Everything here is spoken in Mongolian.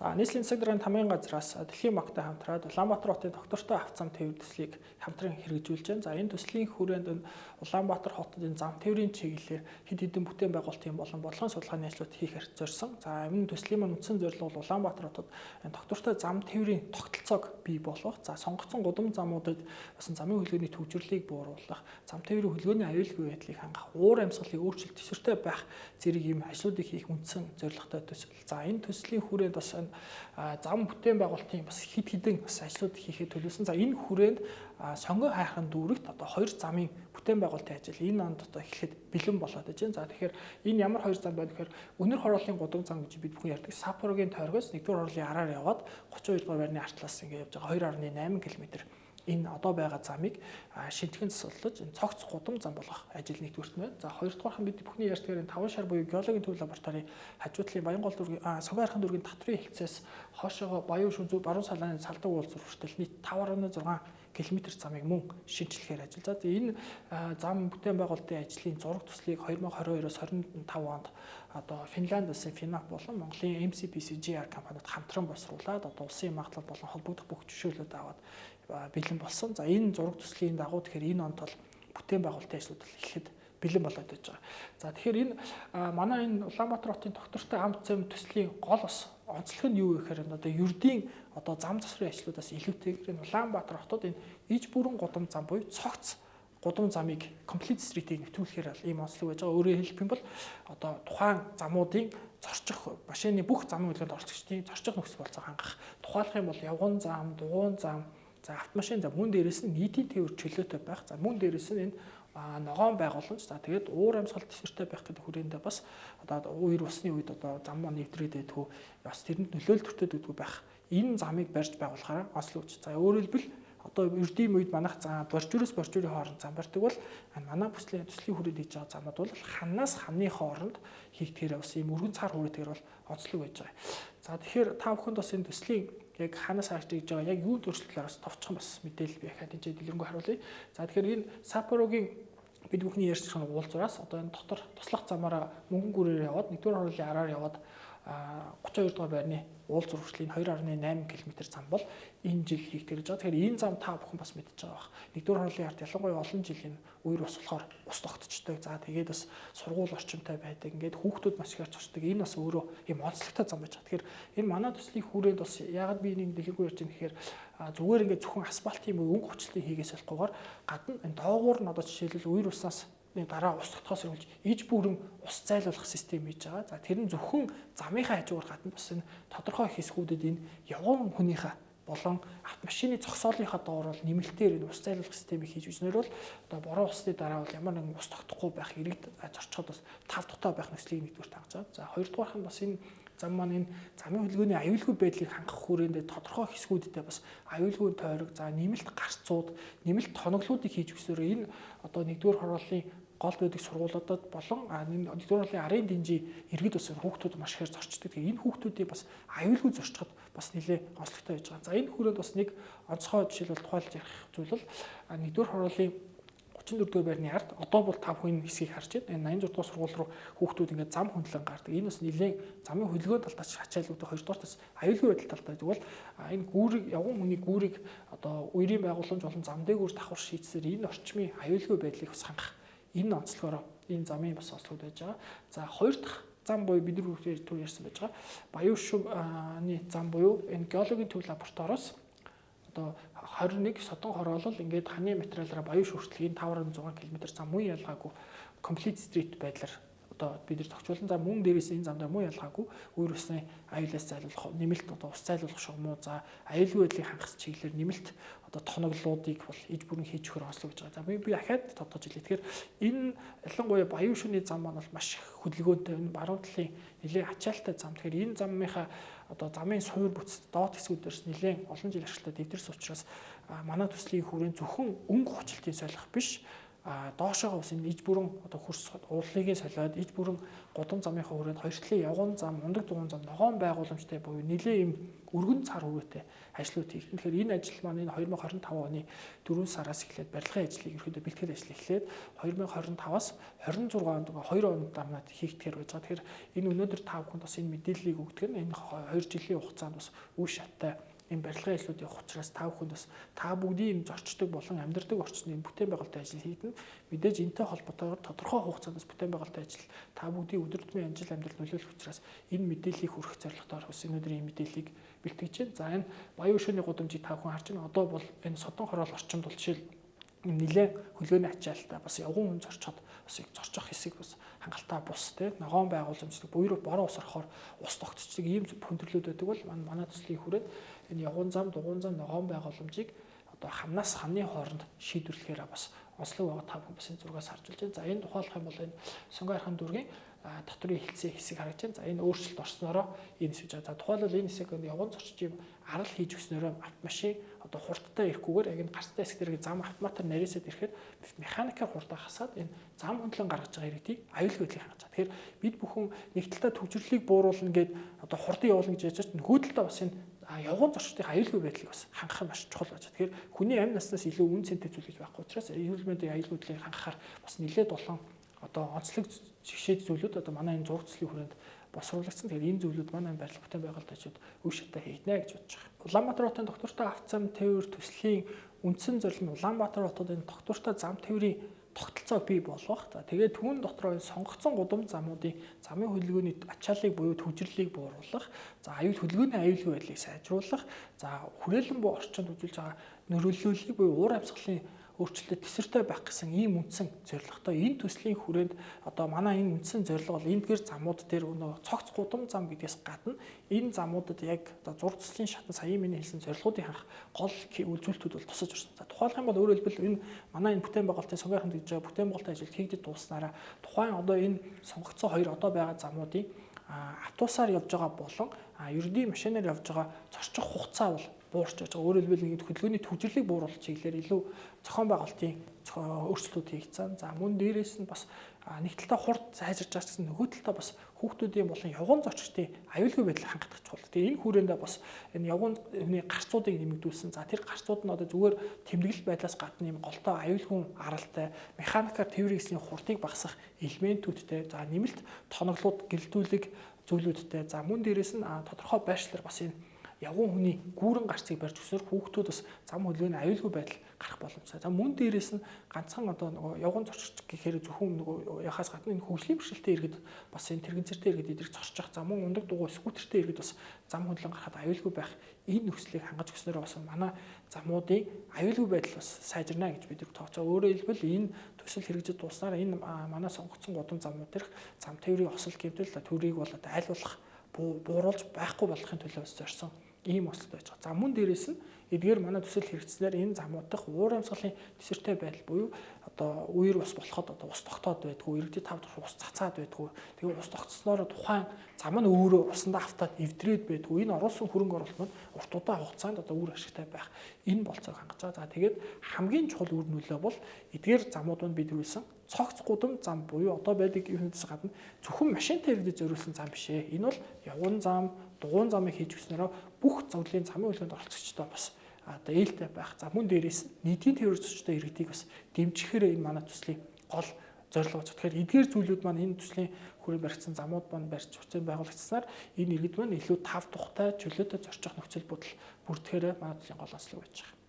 За, нийслэлийн засаг даргын тамгын газраас Дэлхийн банктай хамтраад Улаанбаатар хотын тогтвортой авц зам тээвэр төслийг хамтран хэрэгжүүлж байна. За, энэ төслийн хүрээнд энэ Улаанбаатар хотод энэ зам тээврийн чиглэлээр хэд хэдэн бүтээн байгуулалтын болон бодлогын судалгааны ажлууд хийхээр зорьсон. За, энэ төслийн маань үндсэн зорилго бол Улаанбаатар хотод энэ тогтвортой зам тээврийн тогтолцоог бий болгох. За, сонгогдсон гудам замуудад бас замын хөлгөөний төвжирлийг бууруулах, зам тээврийн хөлгөөний аюулгүй байдлыг хангах, уур амьсгалыг өөрчлөлт төсвөртэй байх зэрэг ийм ажлуудыг хийх үндсэн зорилготой төсөл. За, энэ төслийн хүрээнд бас энэ зам бүтээн байгуулалтын бас хэд хэдэн бас ажлууд хийхэд төлөвлөсөн. За, энэ хүрээнд Сонгон хайрхан дүүрэгт одоо хоёр замын бүтээн байгуулалтын ажил энэ онд одоо эхлэхэд бэлэн болоод байж байна. За, тэгэхээр энэ ямар хоёр зам байна гэхээр Өнөр хорооллын гудам зам гэж бид бүхэн ярьдаг. Саппорогийн тойргоос 1-р хорооллын араар яваад 32 дугаар байрны артлаас ингэ явж байгаа 2.8 км энэ одоо байгаа замыг шинтгэн засварлаж энэ цогц гудам зам болгох ажил нэгдүгüрт нь байна. За, хоёрдугаарх нь бид бүхний ярьдгаар энэ 5 шар буюу геологийн төв лабораторийн хажуу талын Баянгол дүүргийн Сонгон хайрхан дүүргийн татврын хэлцээс хойшоогоо Баян шүн баруун салааны салдаг уулзуур хүртэл нийт 5.6 км замыг мөн шинчлэхээр ажил. За, энэ зам бүтээн байгуулалтын ажлын зураг төслийг 2022-оос 25 онд одоо Финланд улсын Финап болон Монголын MCPC GR компаниуд хамтран боловсруулад одоо улсын магадлал болон холбогдох бүх зөвшөөрлүүд аваад бэлэн болсон. За, энэ зураг төслийн дагуу тэгэхээр энэ онд бол бүтээн байгуулалтын ажлууд эхлэхэд бэлэн болоод байж байгаа. За, тэгэхээр энэ манай энэ Улаанбаатар хотын тогтвортой амт зам төслийн гол бас онцлог нь юу вэ гэхээр одоо ердийн одоо зам засварын ажлуудаас илүүтэйгээр энэ Улаанбаатар хотод энэ иж бүрэн гудам зам буюу цогц гудам замыг complete street-ийг нэвтрүүлэхээр бол ийм онцлог байж байгаа. Өөрөөр хэлэх юм бол одоо тухайн замуудын зорчих машины бүх замын хөдөлгөөнд оролцогчдын зорчих нөхцөл болцоо хангах. Тухайлах юм бол явган зам, дугуйн зам, за автомашин зам мөн дээрээс нь нийтийн тээвэр чөлөөтэй байх. За, мөн дээрээс нь энэ ногоон байгууламж, за тэгээд уур амьсгал төсвөртэй байх гэдэг хүрээндээ бас одоо үер усны үед одоо зам маань нэвтрээд байдгүй, бас тэрэнд нөлөөлөл төртөд байдгүй байх. Энэ замыг барьж байгуулахаараа онцлог. За, өөрөөр хэлбэл одоо ердийн үед манайх зам боржуурээс боржуурын хооронд зам барьдаг бол манай бүслийн төслийн хүрээнд хийж байгаа замууд бол ханаас ханы хооронд хийгдэхээр бас ийм өргөн цар хүрээтэйгээр бол онцлог байж байгаа. За, тэгэхээр та бүхэнд бас энэ төслийн яг ханаас хааш хийж байгаа яг юу төрөлтлөөр бас товчхон бас мэдээлэл би хаад энэ дэлгэрэнгүй харуулъя. За, тэгэхээр энэ Саппорогийн бид бүхний ярьж байгаа уулзуураас одоо энэ дотор туслах замаараа мөнгөн гүрээр яваад 1-р хорооллын араар яваад 32 дугаар байрны уулзуур хүртэл энэ 2.8 км зам бол энэ жил хийгдэх гэж байгаа. Тэгэхээр энэ зам та бүхэн бас мэдж байгаа бах. 1-р хорооллын ард ялангуяа олон жил энэ үер ус болохоор ус тогтчтой. За, тэгээд бас сургууль орчимтай байдаг. Ингээд хүүхдүүд маш ихээр зорчдог. Энэ бас өөрөө юм онцлогтой зам байж байгаа. Тэгэхээр энэ манай төслийн хүрээнд бас яагаад би энийг дэлгэрэнгүй ярьж байгаа гэхээр зүгээр ингээд зөвхөн асфальтын өнгө хүчлэлийг хийгээс болохгүйгээр гадна энэ доогуур нь одоо жишээлбэл үер уснаас дараа ус тогтохоос ирүүлж иж бүрэн ус зайлуулах систем хийж байгаа. За, тэр нь зөвхөн замынхаа хажуугаар гадна бас энэ тодорхой хэсгүүдэд энэ явган хүнийхээ болон автомашины зогсоолынхаа доор бол нэмэлтээр энэ ус зайлуулах системийг хийж үзснээр бол одоо бороо усны дараа бол ямар нэгэн ус тогтохгүй байх, иргэд зорчход бас тав тухтай байх нөхцөлийг нэгдүгээр тангаж байгаа. За, хоёрдугаарх нь бас энэ зам маань энэ замын хөдөлгөөний аюулгүй байдлыг хангах хүрээндээ тодорхой хэсгүүдтэй бас аюулгүй тойрог, за нэмэлт гарцууд, нэмэлт тоноглуудыг хийж өгсөөр энэ одоо нэгдүгээр хорооллын гол байдаг сургуулиудад болон нэгдүгээр хорооллын арын дэнжи иргэд бас хүүхдүүд маш ихээр зорчдог. Тэгээ энэ хүүхдүүдийг бас аюулгүй зорчход бас нэлээ онцлогтой байж байгаа. За, энэ хүрээнд бас нэг онцгой жишээлбэл тухайлж ярих зүйл бол нэгдүгээр хорооллын 34 дугаар байрны ард одоо бол та бүхэн хэсгийг харж байна. Энэ 86 дугаар сургууль руу хүүхдүүд ингээд зам хөндлөн гардаг. Энэ бас нэлээд замын хөдөлгөөн талдаа ачаал өгдөг. Хоёрдугаар бас аюулгүй байдал талдаа гэдэг бол энэ гүүрийг явган хүний гүүрийг одоо үерийн байгууламж болон зам дээгүүр давхар шийдсээр энэ орчмын аюулгүй байдлыг бас хангах энэ онцлогоороо энэ замын бас онцлогод байж байгаа. За, хоёр дахь зам буюу бид нар түр ярьсан байж байгаа. Баян шүмний зам буюу энэ геологийн төв лабораториоос одоо 21 содон хороолол ингээд ханы материалаараа баян шүртэл энэ 5.6 км зам мөн ялгаагүй complete street байдлаар одоо бид нар зохицуулсан. За, мөн дээрээс энэ замдаа мөн ялгаагүй үер усны аюулаас зайлуулах нэмэлт одоо ус зайлуулах шугамуу, за аюулгүй байдлыг хангах чиглэлээр нэмэлт одоо тоноглолуудыг бол иж бүрэн хийж өгөхөр онцлог гэж байгаа. За, би дахиад тодтогч хэлье. Тэгэхээр энэ ялангуяа баян шүний зам маань бол маш их хөдөлгөөнтэй, энэ баруун талын нэлээд ачаалтай зам. Тэгэхээр энэ замынхаа одоо замын суур бүтц доод хэсгүүдээс нэлээд олон жил ашиглаад эвдэрс учраас манай төслийн хүрээнд зөвхөн өнгө хүчлэлтийн солих биш доошоогоо бас энэ иж бүрэн одоо хөрс уулыг солиод иж бүрэн гудам замынхаа хүрээнд хоёр талын явган зам, ундаг дугуйн зам, ногоон байгууламжтай буюу нэлээ юм өргөн цар хүрээтэй ажлууд хийгдэн. Тэгэхээр энэ ажил маань энэ 2025 оны 4 сараас эхлээд барилгын ажлыг ерөөдөө бэлтгэл ажил эхлээд 2025-аас 26 онд 2 онд дамнаад хийгдэхээр байж байгаа. Тэгэхээр энэ өнөөдөр та бүхэнд бас энэ мэдээллийг өгдөг нь энэ 2 жилийн хугацаанд бас үе шаттай энэ барилгын ажлууд явах учраас та бүхэнд бас та бүгдийн юм зорчдог болон амьдардаг орчны энэ бүтээн байгуулалтын ажил хийгдэнэ. Мэдээж энэтэй холбоотойгоор тодорхой хугацаанд бас бүтээн байгуулалтын ажил та бүгдийн өдөр тутмын ажил амьдрал нөлөөлөх учраас энэ мэдээллийг хүргэх зорилготойгоор бас өнөөдрийн мэдээллийг бэлтгэж байна. За энэ Баян өшөөний гудамжийг та бүхэн харж байна. Одоо бол энэ содон хороол орчимд бол жишээл нэлээд хөлөөний ачаалтаа бас явган хүн зорчоод бас яг зорчих хэсэг бас хангалттай бус те ногоон байгууламжлаг буюу бороо ус орохоор ус тогтцдог ийм хүндрэлүүд байдаг бол манай төслийн хүрээнд энэ явган зам, дугуйн зам, ногоон байгууламжийг одоо хамнаас хамны хооронд шийдвэрлэхээр бас онцлог байгаа та бүхэн бас энэ зургаас харж байна. За энэ тухайлах юм бол энэ Сонгон архин дүүргийн дотрын хэлцээ хэсэг харагдаж байна. За энэ өөрчлөлт орсноороо энэ хэсэг. За тухайлбал энэ хэсэг явган зорчиж юм арал хийж өгснөөрөө автомашин одоо хурдтай ирэхгүйгээр яг энэ гарцтай хэсэг дээр зам автоматар нарийсаад ирэхэд механикаар хурдаа хасаад энэ зам хөндлөн гаргаж байгаа иргэдийг аюулгүй байдлыг хангаж байгаа. Тэгэхээр бид бүхэн нэг талдаа төвчрлийг бууруулна гээд одоо хурдан явуулна гэж яаж нөгөө талдаа бас энэ явган зорчдын аюулгүй байдлыг бас хангах нь маш чухал байж байгаа. Тэгэхээр хүний амь наснаас илүү үн цэнтэй зүйл гэж байхгүй учраас эрүүл мэндийн аюулгүй байдлыг хангахаар бас нэлээд болон одоо онцлог жишээ зүйлүүд одоо манай энэ зураг төслийн хүрээнд босруулагдсан. Тэгэхээр энэ зүйлүүд манай барилга бүтээн байгуулалт ажлууд үе шаттай хийгдэнэ гэж бодож байгаа. Улаанбаатар хотын тогтвортой авто зам тээвэр төслийн үндсэн зорилго нь Улаанбаатар хотод энэ тогтвортой зам тээврийн тогтолцоог бий болгох. За тэгээд түүн дотроо энэ сонгогдсон гудам замуудын замын хөдөлгөөний ачааллыг буюу төвжирлийг бууруулах, за аюул хөдөлгөөний аюулгүй байдлыг сайжруулах, за хүрээлэн буй орчинд үзүүлж байгаа нөрөөллийг буюу уур амьсгалын өөрчлөлтөд тесрэлтэй байх гэсэн ийм үндсэн зорилготой энэ төслийн хүрээнд одоо манай энэ үндсэн зорилго бол эндгээр замууд дээр өнөө цогц гудам зам гэдгээс гадна энэ замуудад яг одоо зураг төслийн шатан саяын миний хэлсэн зорилгоудыг хангах гол үзүүлэлтүүд бол тусаж орсон. За тухайлах юм бол өөрөөр хэлбэл энэ манай энэ бүтээн байгуулалтын Сонгон архинд гэж байгаа бүтээн байгуулалтын ажил хийгдэж дууснараа тухайн одоо энэ сонгогдсон хоёр одоо байгаа замуудын автобусаар явж байгаа болон ердийн машинаар явж байгаа зорчих хугацаа бол буурч байж байгаа. Өөрөөр хэлбэл нэг хөдөлгөөний төвжирлийг бууруулах чиглэлээр илүү зохион байгуулалтын өөрчлөлтүүд хийгдсэн. За мөн дээрээс нь бас нэг талдаа хурд сайжирч байгаа ч гэсэн нөгөө талдаа бас хүүхдүүдийн болон явган зорчдын аюулгүй байдлыг хангах чухал. Тэгээ энэ хүрээндээ бас энэ явган хүний гарцуудыг нэмэгдүүлсэн. За тэр гарцууд нь одоо зүгээр тэмдэглэл байдлаас гадна юм голтой аюулгүй аралтай механикаар тээврийн хэсгийн хурдыг багасгах элементүүдтэй, за нэмэлт тоноглууд, гэрэлтүүлэг зүйлүүдтэй, за мөн дээрээс нь тодорхой байршлаар бас энэ явган хүний гүүрэн гарцыг барьж өсөр хүүхдүүд бас зам хөдөлгөөний аюулгүй байдал гарах боломжтой. За мөн дээрээс нь ганцхан одоо нөгөө явган зорчигч гэхээр зөвхөн нөгөө яхаас гадна энэ хөгжлийн бэрхшээлтэй иргэд бас энэ тэрэгцэртэй иргэд эдрийг зорчих. За мөн ундаг дугуй скүүтертэй иргэд бас зам хөдлөн гарахад аюулгүй байх энэ нөхцөлийг хангаж өгснөөрөө бас манай замуудын аюулгүй байдал бас сайжирна гэж бид нар тооцоо. Өөрөөр хэлбэл энэ төсөл хэрэгжиж дууснаар энэ манай сонгогдсон гудам замууд дээрх зам тээврийн осол гэмтэл төрийг бол одоо аль болох бууруулж байхгүй болгохын төлөө бас зорьсон ийм ослол байж байгаа. За мөн дээрээс нь эдгээр манай төсөл хэрэгжснээр энэ замууд дах уур амьсгалын тесрэлтэй байдал буюу одоо үер ус болоход одоо ус тогтоод байдгүй, иргэдэд тав дахь ус цацаад байдгүй. Тэгээ ус тогтсноор тухайн зам нь өөрөө усандаа автаад эвдрээд байдгүй. Энэ оруулсан хөрөнгө оруулалт нь урт удаан хугацаанд одоо үр ашигтай байх энэ болцоог хангаж байгаа. За тэгээд хамгийн чухал үр нөлөө бол эдгээр замууд нь бид төрүүлсэн цогц гудам зам буюу одоо байдаг юунаас гадна зөвхөн машинтай иргэдэд зориулсан зам биш ээ. Энэ бол явган зам, дугуйн замыг хийж өгснөөрөө бүх зөвлөлийн замын хөдөлгөөнд оролцогчдоо бас одоо ээлтэй байх. За мөн дээрээс нь нийтийн тээвэр зочдтой иргэдийг бас дэмжихээр энэ манай төслийн гол зорилго болж. Тэгэхээр эдгээр зүйлүүд маань энэ төслийн хүрээ баригдсан замууд маань барьж хүчин байгуулагдсанаар энэ иргэд маань илүү тав тухтай чөлөөтэй зорчих нөхцөл байдал бүрдэхээр манай төслийн гол онцлог байж байгаа.